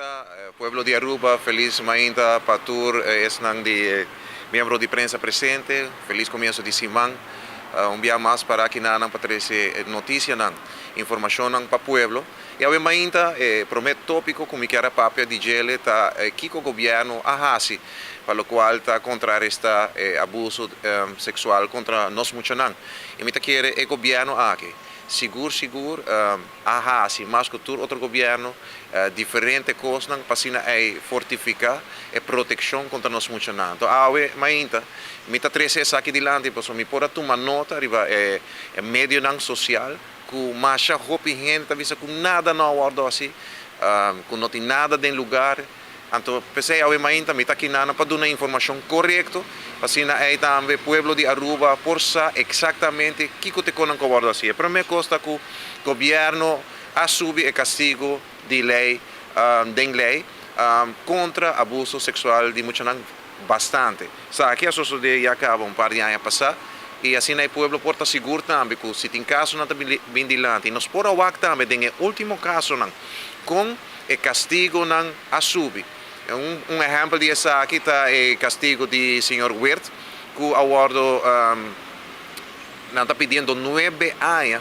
Mainta, pueblo di Aruba, feliz mainta pa tur esnan di miembro di prensa presente, feliz comienso di siman. Un bia mas para aki nan pa trece noticianan, informacionnan pa pueblo. Y awe mainta, e prome topico cu mi kier a papia di djele ta kico gobierno a haci pa locual ta contraresta e abuso sexual contra nos muchanan. Y mi ta kere e gobierno aki sigur sigur a haci mas cu tur otro gobierno diferente cosnan pa asina ey fortifica e proteccion contra nos muchanan. Anto awe mainta mi ta trece esaki dilanti pasobra mi por a tuma nota riba e medionan social cu masha hopi hende ta bisa cu nada no a wordo haci, cu no tin nada den lugar. Anto p'esey awe mainta mi ta aki nana pa duna informacion corecto, pa asina ey tambe pueblo di Aruba por sa exactamente kico t'e conan cu a wordo haci. E prome cos ta cu gobierno a subi e castigo di ley den ley contra abuso sexual di muchanan bastante. Esaki a sosode ya caba un par di aña pasa y asina e pueblo por ta sigur tambe cu si tin casonan ta bin dilanti. Nos por a wak tambe den e ultimo casonan con e castigonan a subi. Un ehempel di esaki ta e castigo di señor Weert cu a wordo nan ta pidiendo 9 aña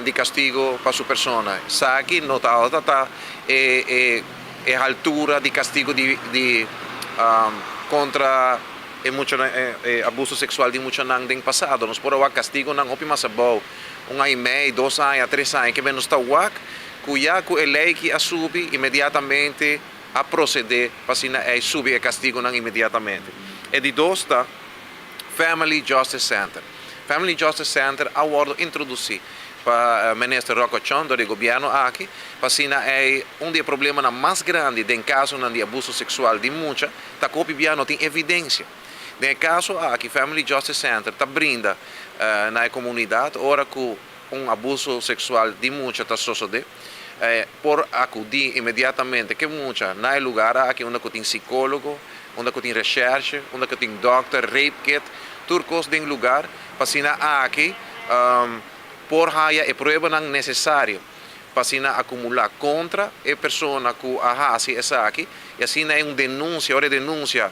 di castigo pa su persona. Esaki no ta ta e e altura di castigo di contra e muchanan, e abuso sexual di muchanan den pasado. Nos por a wak castigonan hopi mas abou, un aña y mei, 2 aña, 3 aña, ke nos ta wak cu ya cu e ley ki a subi inmediatamente a procede pa asina ey subi e castigonan inmediatamente. E di dos ta Family Justice Center. Family Justice Center a wordo introduci pa Minister Rocco Tjon door di gobierno aki, pa asina ey un di e problemanan mas grandi den casonan di abuso sexual di mucha ta cu hopi bia no tin evidencia. Den e caso aki Family Justice Center ta brinda na e comunidad ora cu un abuso sexual di mucha ta sosode, por acudi inmediatamente cu e mucha na e lugar aki unda cu tin psicologo, unda cu tin recherche, unda cu tin dokter, rape kit, tur cos den lugar, pa asina aki por haya e pruebanan necesario pa asina acumula contra e persona cu a haci esaki, y asina e un denuncia, ora e denuncia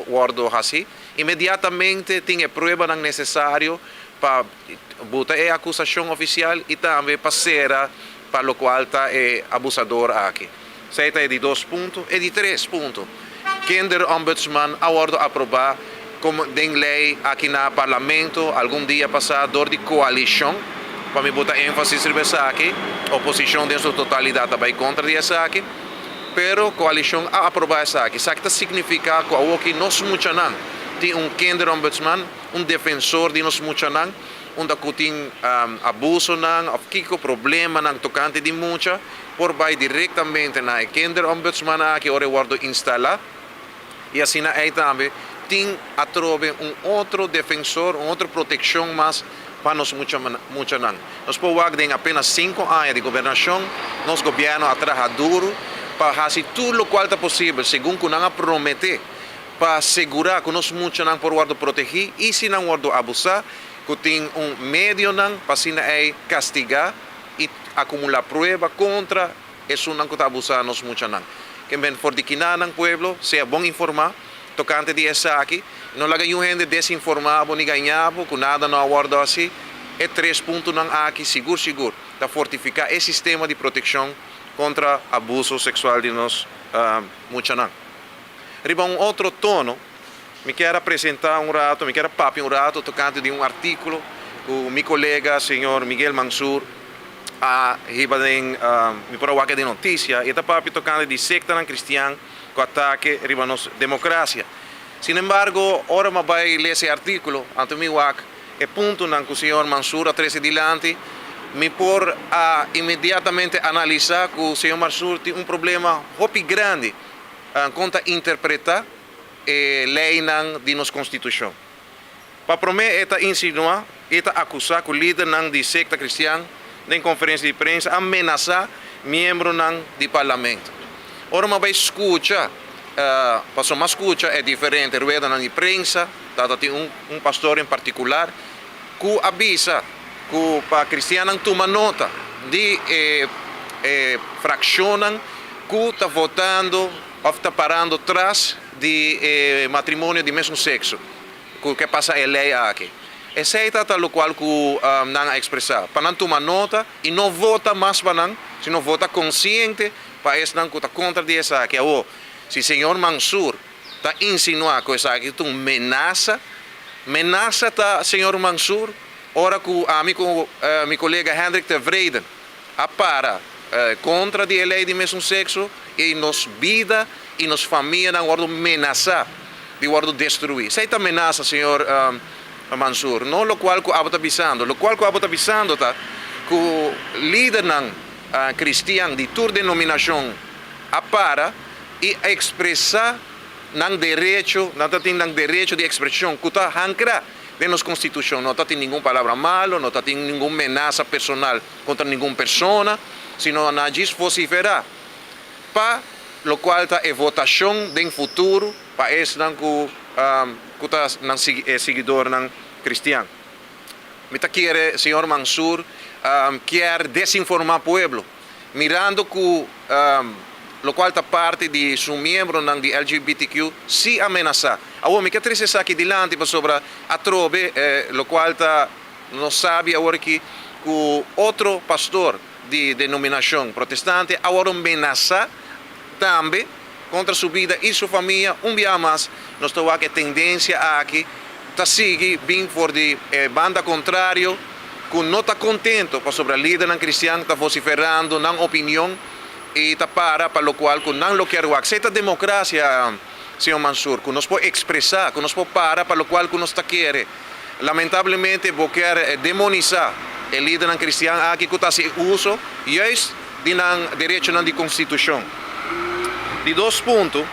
wordo haci, inmediatamente tin e pruebanan necesario pa buta e acusacion oficial y tambe pa cera pa locual ta e abusador aki. Esey ta e di dos punto. E di tres punto, Kinderombudsman a wordo aproba como den ley aki na Parlamento algun dia pasa door di coalicion, pa mi buta enfasis riba esaki, oposicion den su totalidad ta bay contra di esaki, pero coalicion a aproba esaki. Esaki ta significa cu awoki nos muchanan tin un Kinderombudsman, un defensor di nos muchanan, unda cu tin abusonan of kico problemanan tocante di mucha, por bay directamente na e Kinderombudsman aki ora e wordo instala, y asina ey tambe tin atrobe un otro defensor, un otro proteccion mas pa nos muchanan. Nos por wak den apenas 5 aña di gobernacion, nos gobierno a traha duro pa haci tur locual ta posibel segun cu nan a promete pa segura cu nos muchanan por wordo protegi y si nan wordo abusa, cu tin un medionan pa asina ey castiga y acumula prueba contra esunnan cu ta abusa nos muchanan. Ke men for di kinanan pueblo sea bon informa tocante di esaki, no laga niun hende desinforma bo ni gaña bo cu nada no a wordo haci. E tres puntonan aki sigur sigur ta fortifica e sistema di proteccion contra abuso sexual di nos muchanan. Riba un otro tono, mi kier a presenta un rato, mi kier a papia un rato tocante di un articulo cu mi colega señor Miguel Mansur a hiba den, mi por a wak den noticia, y e ta papia tocante di sectanan cristian cu atake riba nos democracia. Sin embargo, ora mi a bay lesa e articulo, anto mi wak e puntonan cu señor Mansur a trece dilanti, mi por a inmediatamente analisa cu señor Mansur tin un problema hopi grandi con ta interpreta e leynan di nos Constitucion. Pa prome e ta insinua y ta acusa cu lidernan di secta cristian den conferencia di prensa a menasa miembronan di Parlamento. Ora mi a bay scucha, pasobra mi a scucha e diferente ruedanan di prensa, tata tin un pastor en particular cu a bisa cu pa cristiannan tuma nota di e fraccionnan. Ku ta votando òf ta parando tras di e matrimonio di mesun sekso ku ke pasa e lei aki. Esei ta ta lokual ku nan a ekspresá pa nan tuma nota i no vota mas pa nan, sino vota konsiente pa esnan ku ta kontra di esaki. Awor, si señor Mansur ta insinuá ku esaki ta un menasa, menasa ta señor Mansur ora ku ami ku mi kolega Hendrik Tevreden a para kontra di e lei di mesun sekso i nos bida i nos famianan wòrdu menasá di wòrdu destruí. Esei ta menasa, señor Mansur, no lokual ku abo ta bisando. Lokual ku abo ta bisando ta ku lidernan kristian di tur denominashon a para i a ekspresá nan derecho, nan ta tin nan derecho di ekspreshon ku ta hankra den nos konstitushon. No ta tin ningun palabra malo, no ta tin ningun menasa personal kontra ningun persona, sino nan a djis vosiferá pa lokual ta e votashon den futuro pa esnan ku ku ta nan e siguidornan kristian. Mi ta kere señor Mansur kier desinformá pueblo, mirando ku lokual ta parti di su miembronan di LGBTQ si a menasá. Awor mi ke trese esaki dilanti pasobra atrobe lokual ta Nos sabi awor aki ku otro pastor di denominashon protestante a wòrdu menasá tambe kontra su bida i su famia. Un biaha mas nos ta wak e tendensia aki ta sigui bin for di e banda kontrario ku no ta kontento pasobra lidernan kristian ta vosiferando nan opinion i ta para pa lokual ku nan lo kier wak. Esei ta demokrasia, señor Mansur, ku nos por ekspresá, ku nos por para pa lokual ku nos ta kere. Lamentablemente bo kier demonisa e lidernan cristian aki cu ta haci uso juist di nan derechonan di constitucion. Di dos punto,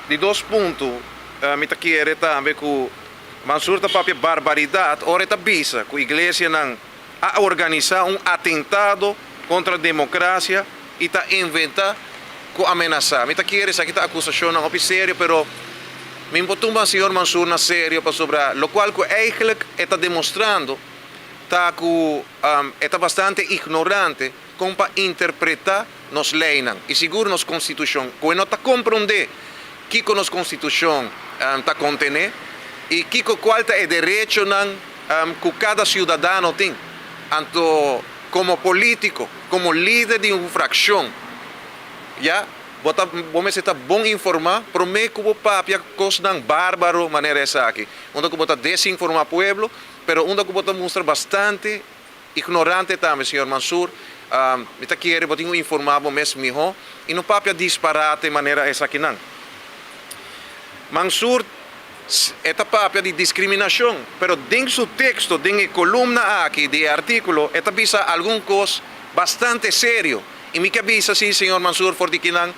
di dos punto mi ta kere tambe cu Mansur ta papia barbaridad ora e ta bisa cu iglesianan a organisa un atentado contra democracia y ta inventa cu amenasa. Mi ta kere esaki ta acusacionnan hopi serio pero mi por tuma señor Mansur na serio pasobra locual cu eigenlijk e ta demostrando ta cu e ta bastante ignorante con pa interpreta nos leynan y sigur nos constitucion cu e no ta compronde kico nos constitucion ta contene y kico cual ta e derechonan cu cada ciudadano tin. Anto como politico, como lider di un fraccion, ya, bo ta bo mester ta bon informa prome cu bo papia cosnan barbaro manera esaki, unda cu bo ta desinforma pueblo, pero unda cu bo ta mustra bastante ignorante tambe, señor Mansur. Mi ta kere bo tin cu informa bo mes miho y no papia disparate manera esakinan. Mansur. E ta papia di diskriminashon, pero den su teksto, den e kolumna aki di e artíkulo, e ta bisa algun kos bastante serio. I mi ke bisa si, señor Mansur, for di kinan,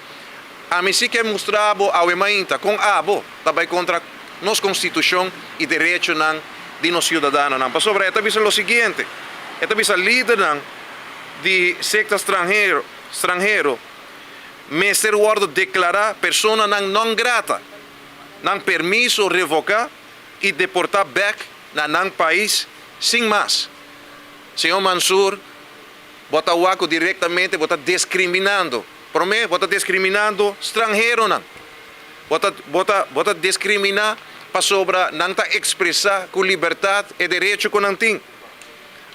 ami si ke mustra bo awe mainta kon abo ta bai kontra nos konstitushon i derechonan di nos siudadanonan. Pasobra e ta bisa lo siguiente, e ta bisa lidernan di sekta stranhero, stranhero mester wòrdu deklará personanan non grata. Nan permiso revoca y deporta bek na nan pais sin mas. Señor Mansur, bo ta wak cu directamente bo ta discriminando. Prome, bo ta discriminando stranheronan. Bo ta, bo ta, bo ta discrimina pasobra nan ta expresa cu libertad e derecho cu nan tin.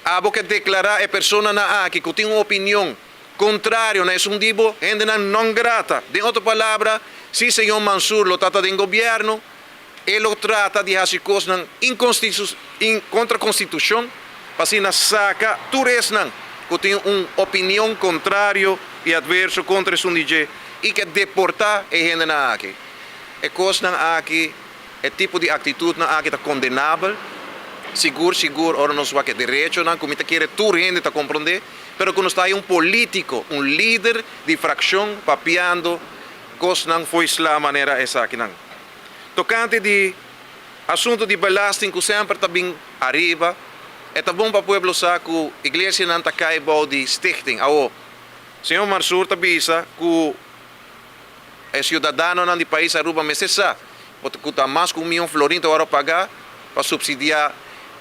Abo ke declara e personanan aki cu tin un opinion Contrario na esun di bo hendenan non grata. Den otro palabra, si señor Mansur lo ta ta den gobierno, e lo trata di haci cosnan contra constitucion pa asina saca tur esnan cu tin un opinion contrario y adverso contra esun di dje y ke deporta e hendenan aki. E cosnan aki. E tipo di actitudnan aki ta condenabel, sigur sigur ora nos wak e derechonan cu mi ta kere tur hende ta comprende, pero cu nos ta hay un politico, un lider di fraccion papiando cosnan fo'i sla manera esakinan. Tocante di asunto di belasting cu semper ta bin ariba, e ta bon pa pueblo sa cu iglesianan ta cay bou di stichting. Awo, señor Marsur ta bisa cu. E ciudadanonan di pais Aruba mester sa cu ta mas cu un miyon florin ta worde paga pa subsidia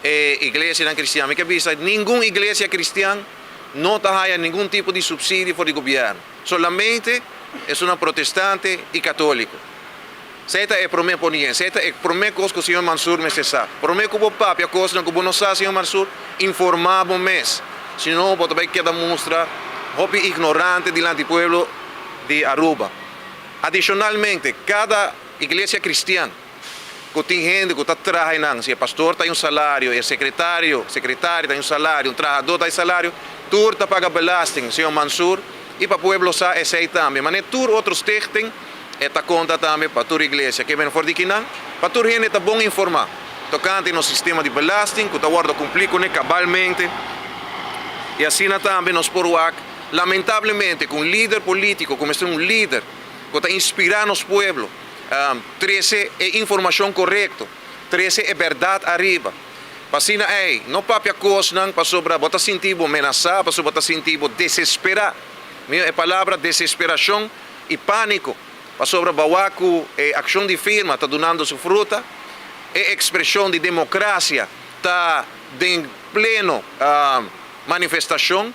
e iglesianan cristian. Mi ke bisa ningun iglesia cristian no ta haya ningun tipo di subsidio for di gobierno. Solamente esunnan protestante y catolico. Esey ta e prome poniente, esey ta e prome cos cu señor Mansur mester sa. Prome cu bo papia cosnan cu bo no sa, señor Mansur, informa bo mes. Si no, bo ta bay keda mustra hopi ignorante dilanti pueblo di Aruba. Adicionalmente, cada iglesia cristian cu tin hende cu ta traha einan, si e pastor ta hay un salario, e secretario, secretaria ta hay un salario, un trahador ta hay salario, tur ta paga belasting, señor Mansur, y pa pueblo sa esey tambe. Mane tur otro stichting e ta conta tambe pa tur iglesia. Ke men for di kinan? Pa tur hende ta bon informa tocante nos sistema di belasting cu ta wordo cumpli cune cabalmente y asina tambe nos por wak lamentablemente cu un lider politico cu mester un lider cu ta inspira nos pueblo trece e informacion corecto, trece e berdad ariba. Pa asina ey no papia cosnan pasobra bo ta sinti bo menasa, pasobra bo ta sinti bo desespera. Mira e palabra desesperacion y panico, pasobra bawa cu e accion di firma ta dunando su fruta, e expresion di democracia ta den pleno manifestacion.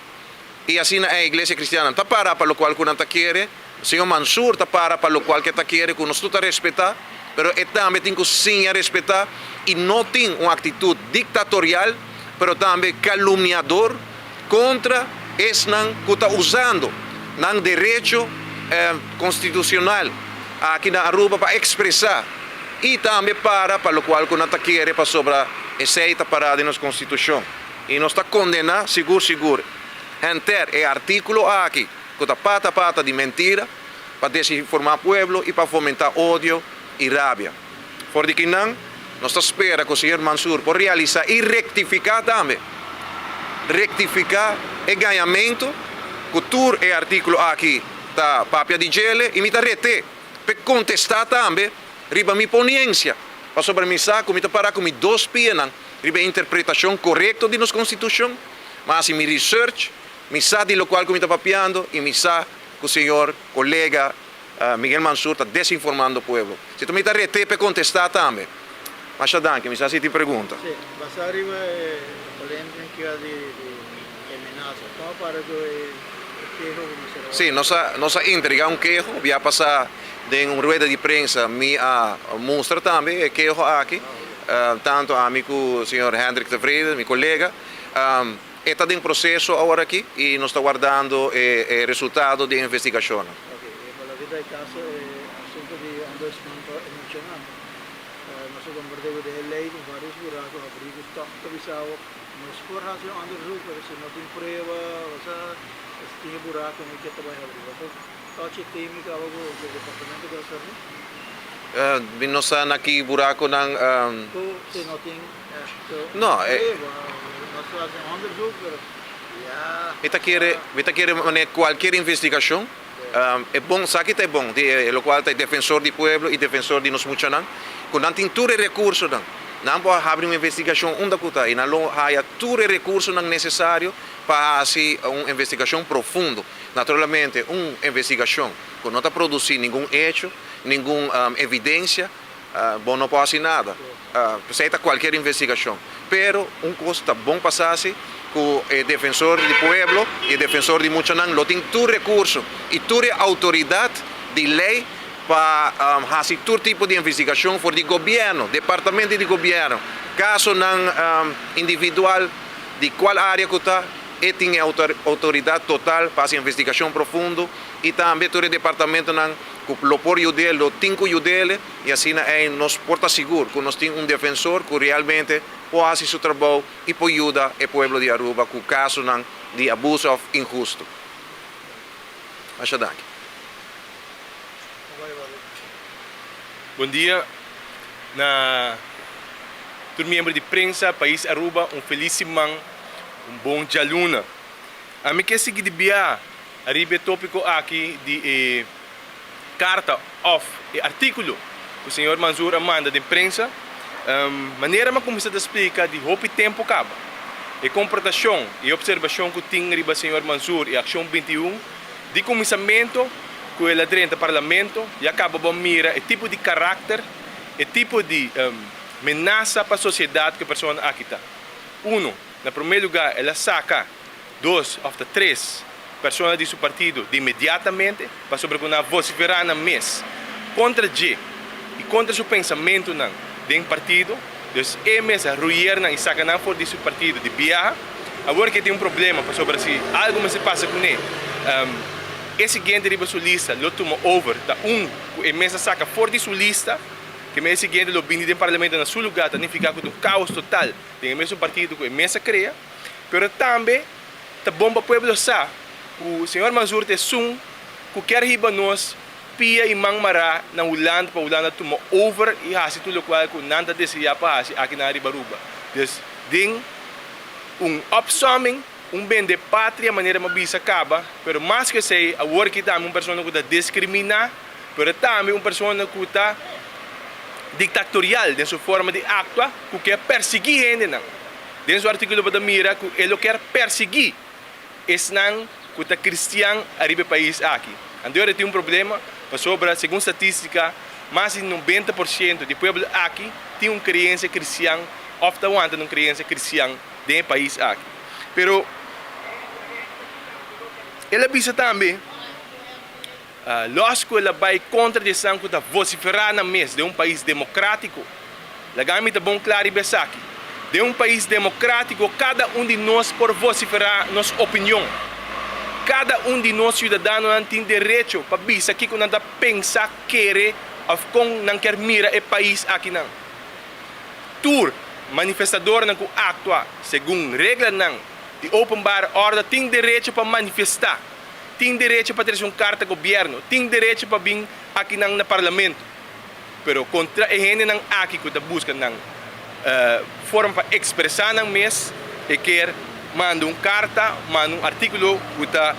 Y asina e iglesia cristiannan ta para pa locual cu nan ta kere, señor Mansur ta para pa locual cu e ta kere cu nos tur ta respeta, pero e tambe tin cu siña respeta y no tin un actitud dictatorial, pero tambe calumniador contra esnan cu ta usando nan derecho constitucional aki na Aruba pa expresa y tambe para pa locual cu nan ta kere pasobra esey ta para den nos constitucion. I nos ta kondená sigur sigur henter e artíkulo aki ku ta pata pata di mentira pa desinformá pueblo i pa fomentá odio i rabia. For di kinan nos ta spera ku señor Mansur por realisá i rektifiká tambe rektifiká e gañamentu ku tur e artíkulo aki ta papia di djele i mi ta ret'é p'e kontestá tambe riba mi poniensia pasobra mi sa ku mi ta pará ku mi dos pianan riba e interpretacion corecto di nos Constitucion, ma haci mi research, mi sa di locual cu mi ta papiando y mi sa cu señor colega Miguel Mansur ta desinformando pueblo. Si ta mi ta rete p'e contesta tambe. Masha danki, mi sa si tin pregunta. Si, basa riba e polemica di e menasa, con a para cu e keho cu mester a. Si, nos a nos a entrega un keho, bia pasa den un rueda di prensa mi a mustra tambe e keho aki. Tanto ami ku señor Hendrik Tevreden, mi kolega, e ta den proseso awor aki i nos ta wardando e resultado di e investigashonnan. Ok, e pa loke ta e kaso e asunto di ombudsman pa e muchanan, nos a komprende ku den e lei tin varios buraku habrí ku tòg ta bisa awo nos por hasi un onderzoek pero si no tin prueba osea tin e burakunan ke ta bai habrí. Bo por touch e tema kaba ku e departamento konserní? Mi no sa na ki buraconan. Cu si no tin echt No, e. prueba, nos ta haci onderzoek, pero ya. Mi ta kere, mi ta kere manera cualkier investigacion, e bon, sa ki ta e bon di e locual ta e defensor di pueblo y defensor di nos muchanan, cu nan tin tur e recursonan. Nan por habri un investigacion unda cu ta y nan lo haya tur e recursonan necesario pa haci un investigacion profundo. Naturalmente un investigacion cu no ta produci ningun hecho, ningun evidencia, bo no por haci nada. P'esey ta cualkier investigacion. Pero un cos ta bon pa sa si, cu e defensor di pueblo y e defensor di muchanan lo tin tur recurso y tur e autoridad di ley pa haci tur tipo di investigacion for di gobierno, departamento di gobierno, casonan individual di cual area cu ta, e tin e autoridad total pa haci investigacion profundo y tambe tur e departamentonan cu lo por yud'é lo tin cu yud'é y asina ey nos por ta sigur cu nos tin un defensor cu realmente por haci su trabou y por yuda e pueblo di Aruba cu casonan di abuso of inhusto. Masha danki. Bon dia na tur miembro di prensa pais Aruba un feliz siman un bon djaluna. Ami ke sigui di bia Ariba e tópiko aki di e karta òf e artíkulo ku señor Manzoor a manda den prensa, manera mi a kuminsá ta splika di hopi tempu kaba. E komportashon i opservashon ku tin riba señor Manzoor i Akshon 21 di kuminsamentu ku el a drenta parlamento ya kaba bo a mira e tipo di karakter, e tipo di menasa pa sosiedat ku e persona aki ta. Uno, na promé lugá el a saka. Dos of ta tres persona di su partido di inmediatamente pasobra cu nan a vocifera nan mes contra dje y contra su pensamentonan den partido. Dus e mes a ruier nan y saca nan for di su partido di biaha. Awor ke tin un problema pasobra si algo mester pasa cune e siguiente riba su lista lo tuma over ta un cu e mes a saca for di su lista ke mes e siguiente lo bini den parlamento na su lugar ta nifica cu ta un caos total den e mesun partido cu e mes a crea. Pero tambe ta bon pa pueblo sa ku señor Mansour ta esun ku kier hiba nos pia i man mará na Hulanda pa Hulanda tuma over i hasi tur lokual ku nan ta deseá pa hasi aki na riba Aruba. Dus den un opsomming, un bende patria manera mi a bisa kaba, pero mas ku esei awor aki tambe un persona ku ta diskriminá, pero tambe un persona ku ta diktatorial den su forma di aktua ku kier persiguí hendenan. Den su artíkulo bo ta mira ku e lo kier persiguí esnan ku ta kristian ariba e pais aki. Anto e tin un problema pasobra segun statistika mas di 90% di pueblo aki tin un kreensia kristian òf ta wanta na un kreensia kristian den e pais aki. Pero el a bisa tambe lòs ku el a bai kontra di esnan ku ta vosiferá nan mes den un pais demokrátiko. Laga mi ta bon kla riba esaki, Den un pais demokrátiko kada un di nos por vosiferá nos opinion. Kada un di nos siudadanonan tin derecho pa bisa kiko nan ta pensa, kere òf kon nan kier mira e pais akinan. Tur manifestadornan ku aktua segun reglanan di openbare òrde tin derecho pa manifestá, tin derecho pa trese un karta gobièrnu, tin derecho pa bin akinan na parlamento. Pero kontra e hendenan aki ku ta buska nan forma pa ekspresá nan mes, e kier manda un karta, manda un artíkulo ku ta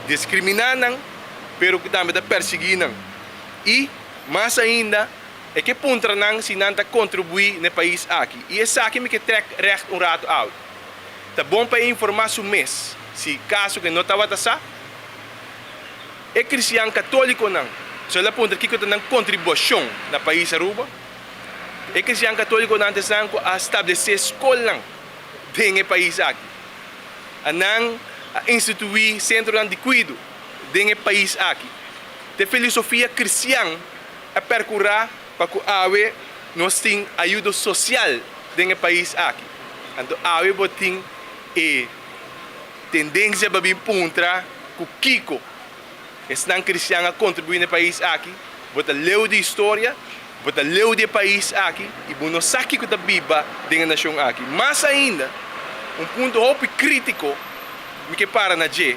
diskriminá nan, pero ku tambe ta persiguí nan. I, mas ainda, e ke puntra nan si nan ta kontribuí na e pais aki. I esaki mi ke trèk règt un ratu awe. Ta bon pa e informá su mes, si kaso ku e no tabata sa. E cristian catoliconan so el a puntra kico ta nan contribuacion na pais Aruba. E cristian catoliconan ta esnan cu a establece scolnan den e pais aki. A nan a institui centronan di cuido den e pais aki. Ta e filosofia cristian a percura pa cu awe nos tin ayudo social den e pais aki. Anto awe bo tin e. Tendensia pa bin puntra ku kiko esnan kristian a kontribuí na e pais aki. Bo ta leu di historia, bo ta leu di e pais aki i bo no sa kiko ta biba den e nashon aki. Mas ainda, un punto hopi krítiko mi ke para na dje,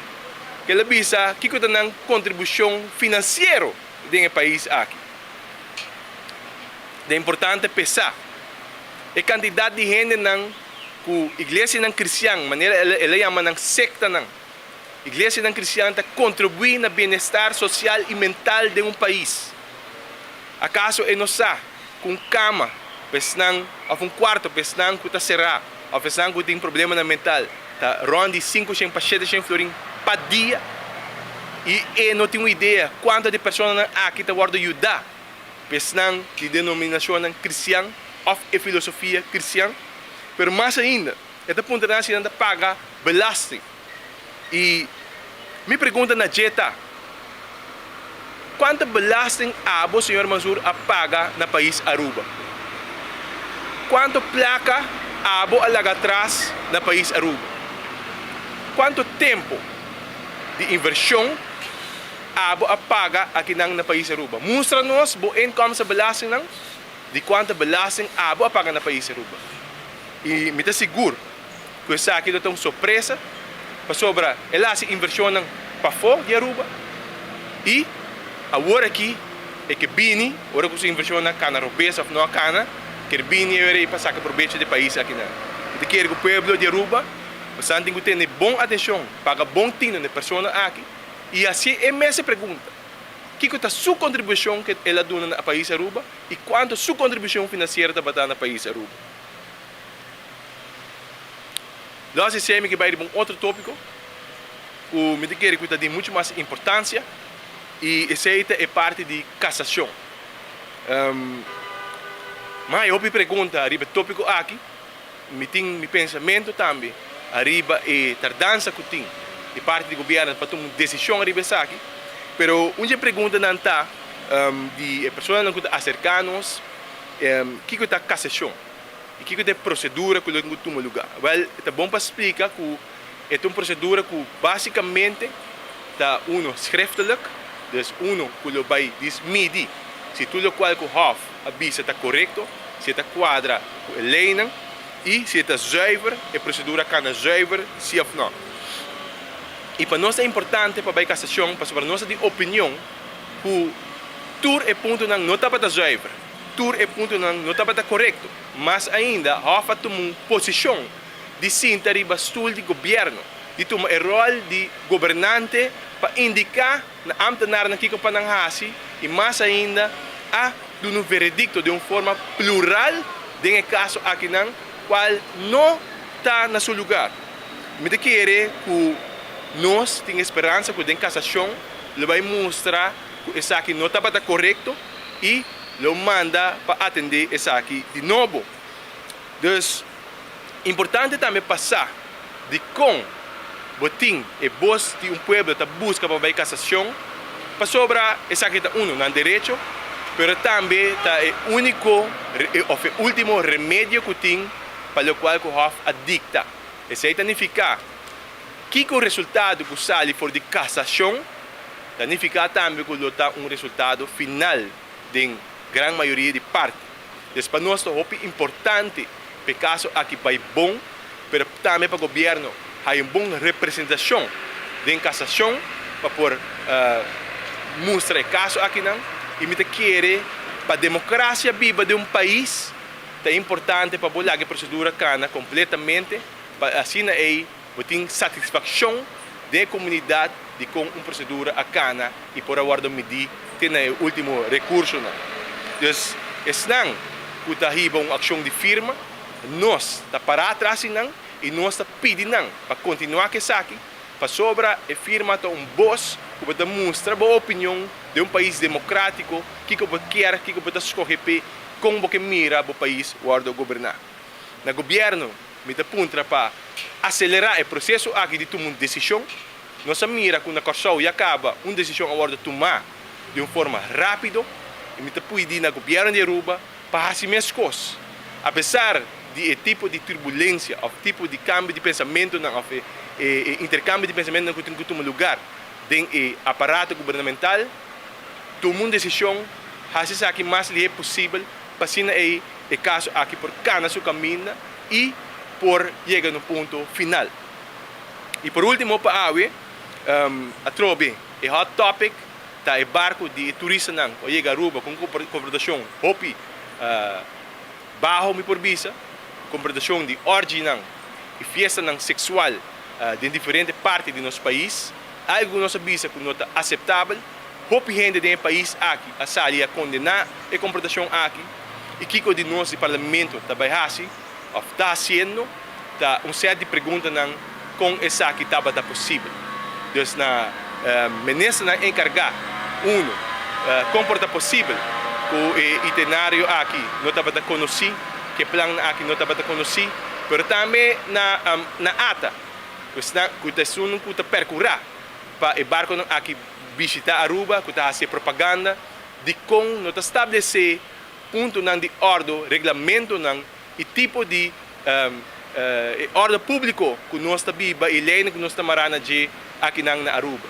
ku el a bisa kiko ta nan kontribushon finansiero den e pais aki. Ta importante p'e sa e kantidat di hendenan. Ku iglesianan kristian, manera el a yama nan sektanan, iglesianan kristian ta kontribuí na bienestar sosial i mental den un pais. Akaso e no sa ku un kama pa esnan òf un kuarto pa esnan ku ta será òf esnan ku tin problemanan mental ta rònt di 500 pa 700 florin pa dia? I e no tin un idea kuantu di personanan aki ta wòrdu yudá pa esnan di denominashonnan kristian òf e filosofia kristian? Pero mas ainda, e ta puntra nan si nan ta paga belasting. I mi pregunta na dje ta, Kuantu belasting abo, señor Mansour, a paga na pais Aruba? Kuantu plaka abo a laga atras na pais Aruba? Kuantu tempu di invershon abo a paga akinan na pais Aruba? Mustra nos bo inkomstenbelastingnan. Di kuantu belasting abo a paga na pais Aruba? I mi ta sigur ku esaki lo ta un sorpresa pasobra el a hasi invershonnan pafó di Aruba i awor aki e ke bini ora ku su invershonnan kana robes òf no a kana ker bini e ora ei pa saka probecho di e pais akinan. Mi ta kere ku pueblo di Aruba bosan tin ku tene bon atenshon, paga bon tino na e persona aki i hasi e mes e pregunta. Kiko ta su kontribushon ke el a duna na pais Aruba i kuantu su kontribushon finansiero tabata na pais Aruba? Lo hasi esei mi ke bai riba un otro topiko ku mi ta kere ku ta di muchu mas importansia i esei ta e parti di kasashon. Mi haña hopi pregunta riba e topiko aki, mi tin mi pensamentu tambe. ariba e tardansa ku tin di parti di gobièrnu pa tuma un desishon ariba esaki. Pero un dje preguntanan ta di e personanan ku ta aserká nos, kiko ta kasashon i kiko ta e prosedura ku lo tin ku tuma lugá? Wèl, ta bon pa splika ku e ta un prosedura ku básikamente ta uno schriftelijk, dus uno ku lo bai dis midi si tur lokual ku hòf a bisa ta korekto, si e ta kuadra ku e leinan i si e ta zuiver, e prosedura kana zuiver si òf nò. I pa nos ta importante pa bai kasashon pasobra nos ta di opinion ku tur e puntonan no tabata zuiver, tur e puntonan no tabata korekto. Mas ainda, Hof a tuma un posishon di sinta riba stul di gobièrnu, di tuma e ròl di gobernante pa indiká na ámtenarnan kiko pa nan hasi i mas ainda a duna un veredikto den un forma plural den e kaso akinan kual no ta na su lugar. Mi ta kere ku nos tin e speransa ku den kasashon lo bai mustra ku esaki no tabata korekto i lo manda pa atendé esaki di nobo. Dus, importante tambe pa sa dikon bo tin e bos di un pueblo ta buska pa bai kasashon, pasobra esaki ta uno nan derecho, pero tambe ta e úniko òf e último remedio ku tin pa lokual ku hòf a dikta. Esei ta nifiká kiko resultado ku sali for di kasashon ta nifiká tambe ku lo ta un resultado final den gran mayoria di parti. Des pa nos ta hopi importante pa e kaso aki bai bon, pero tambe pa gobièrnu haya un bon representashon den kasashon pa por mustra e kaso akinan. I mi ta kere pa demokrasia biba den un pais ta importante pa bo laga e prosedura kana kompletamente pa asina ei bo tin satisfakshon den e komunidat di kon un prosedura a kana i por a wòrdu midí te na e último rekursonan. Dus esnan ku ta hiba un akshon di firma, nos ta pará atras di nan i nos ta pidi nan pa kontinuá ku esaki, pasobra e firma ta un bos ku bo ta mustra bo opinion den un pais demokrátiko, kiko bo kier, kiko bo ta skohe p'e, kon bo ke mira bo pais wòrdu goberná. Na gobièrnu mi ta puntra pa aselerá e proseso aki di tuma un desishon. Nos a mira ku na Kòrsou ya kaba un desishon a wòrdu tumá di un forma rápido i mi ta pidi na gobièrnu di Aruba pa hasi meskos. Apesar di e tipo di turbulensia òf tipo di kambio di pensamentunan òf e e interkambio di pensamentunan ku tin ku tuma lugar den e aparato gubernamental, tuma un desishon, hasi esaki mas lihé posibel pa asina ei e kaso aki por kana su kaminda i por yega na un punto final. I por ultimo pa awe, atrobe e hot topic ta e barco di e turistanan cu a yega Aruba cu un comportacion hopi baho mi por bisa, comportacion di orginan y fiestanan sexual den diferente parti di nos pais, algo cu nos a bisa cu no ta aceptabel. Hopi hende den e pais aki a sali a condena e comportacion aki y kico di nos di Parlamento ta bay haci of ta haciendo ta un set di preguntanan con esaki tabata posibel. Dus na ministernan encarga uno con por ta posibel cu e itinenario aki no tabata conoci, cu e plannan aki no tabata conoci, pero tambe na na ata cu esnan cu ta esun cu ta percura pa e barconan aki bishita Aruba cu ta haci e propaganda dicon no ta stablece puntonan di ordo, reglamentonan y tipo di e orde publico cu nos ta biba y leynan cu nos ta mara na dje akinan na Aruba.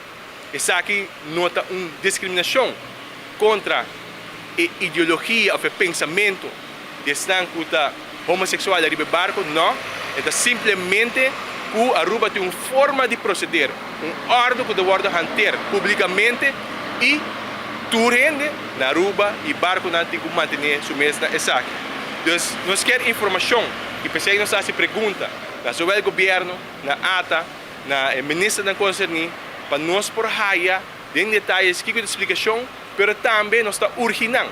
Esaki no ta un discriminacion contra e ideologia of e pensamento di esnan cu ta homosexual ariba e barco, no, e ta simplemente cu Aruba tin un forma di proceder, un orde cu ta wordo hanter publicamente y tur hende na Aruba y barconan tin cu mantene su mes na esaki. Dus nos kier informacion y p'esey nos ta haci pregunta na zowel gobierno, na ata, na e ministernan concerni pa nos por haya den detayes kico ta splicacion, pero tambe nos ta urgi nan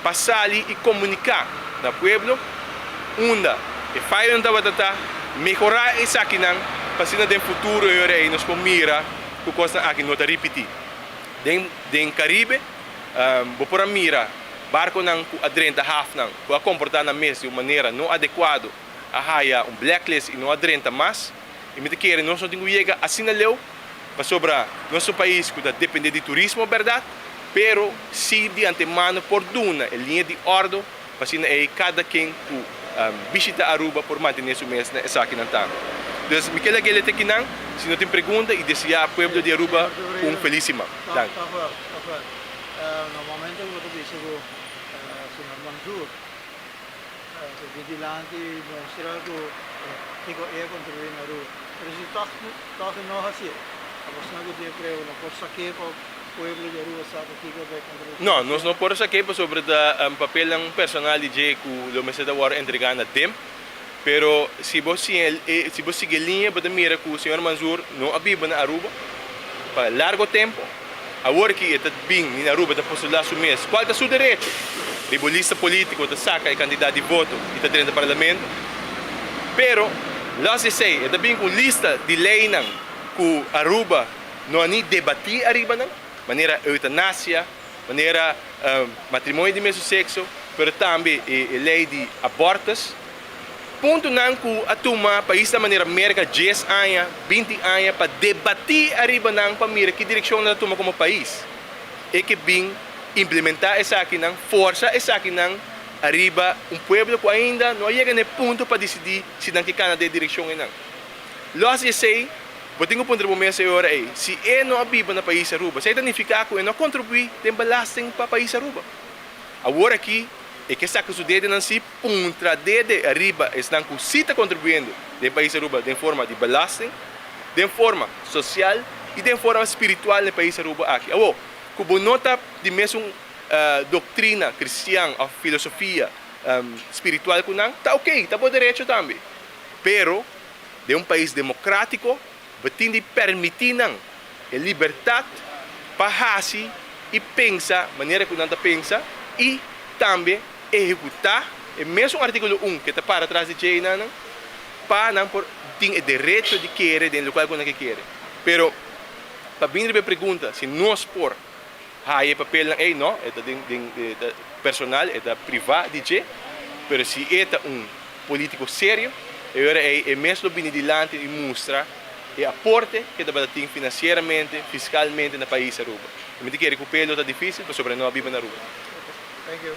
pa sali y comunica na pueblo unda e fayonan tabata ta, mehora esakinan pa asina den futuro e ora ey nos por mira cu cosnan aki no ta ripiti. Den den Caribe bo por a mira barconan cu a drenta hafnan cu a comporta nan mes di un manera no adecuado a haya un blacklist y no a drenta mas. I mi ta kere nos no tin ku yega asina leu pasobra nos ta un pais ku ta depende di turismo bèrdat, pero si di antemano por duna e liña di òrdu pa asina ei kada ken ku bishita Aruba por mantené su mes na esakinan tambe. Dus mi ke laga e leta akinan si no tin pregunta i deseá pueblo di Aruba un felis siman. Danki. Normalmente bo ta bisa ku señor Mansour ta bin dilanti i mustra ku kiko e a kontribuí na Aruba. Pero si tòg tòg e no hasié, abosnan ku tin e prueba no por sak'é pa pueblo di Aruba sa ku kiko ta e kontribushon. No, nos no por sak'é pasobra ta papelnan personal di dje ku lo mester ta wòrdu entregá na dem. Pero si bo siña si bo sigui e liña bo ta mira ku señor Mansour no a biba na Aruba pa largo tempo. Awor ki e ta bin ni na Aruba ta postulá su mes, kual ta su derecho? Riba un lista polítiko ta saka e kantidat di voto i ta drenta parlamento. Pero los di esei e ta bin ku un lista di leinan ku Aruba no a ni debatí ariba nan, manera eutanasia, manera matrimonio di mesun sekso, pero tambe e lei di abortus. Puntonan ku a tuma paisnan manera Merka dies aña, binti aña pa debatí ariba nan pa mira ki direkshon nan ta tuma komo pais. E ke bin implementá esakinan, forsa esakinan ariba un pueblo ku ainda no a yega na e punto pa disidí si nan ke kana den e direkshon einan. Lòs di esei, bo tin ku puntra bo mes e ora ei, si e no a biba na pais Aruba, esei ta nifiká ku e no a kontribuí den belasting pa pais Aruba. Awor aki e ke saka su dedenan si puntra dede ariba esnan ku si ta kontribuyendo den pais Aruba den forma di belasting, den forma sosial i den forma spiritual den pais Aruba aki. Awor, ku bo no ta di mesun doktrina kristian òf filosofia spiritual ku nan, ta oke, ta bo derecho tambe. Pero den un pais demokratiko bo tin di permití nan e libertat pa hasi i pensa manera ku nan ta pensa i tambe ehekutá e mesun artíkulo un ke ta para tras di dje einan pa nan por tin e derecho di kere den lokual ku nan ke kere. Pero pa bin riba e pregunta si nos por haya e papelnan ei, no, e ta den den e ta personal, e ta privá di dje, pero si e ta un polítiko serio e ora ei e mes lo bini dilanti i mustra e aporte ke tabata tin finansieramente, fiskalmente na pais Aruba. Mi ta kere ku p'e lo ta difísil pasobra e no a biba na Aruba. Thank you.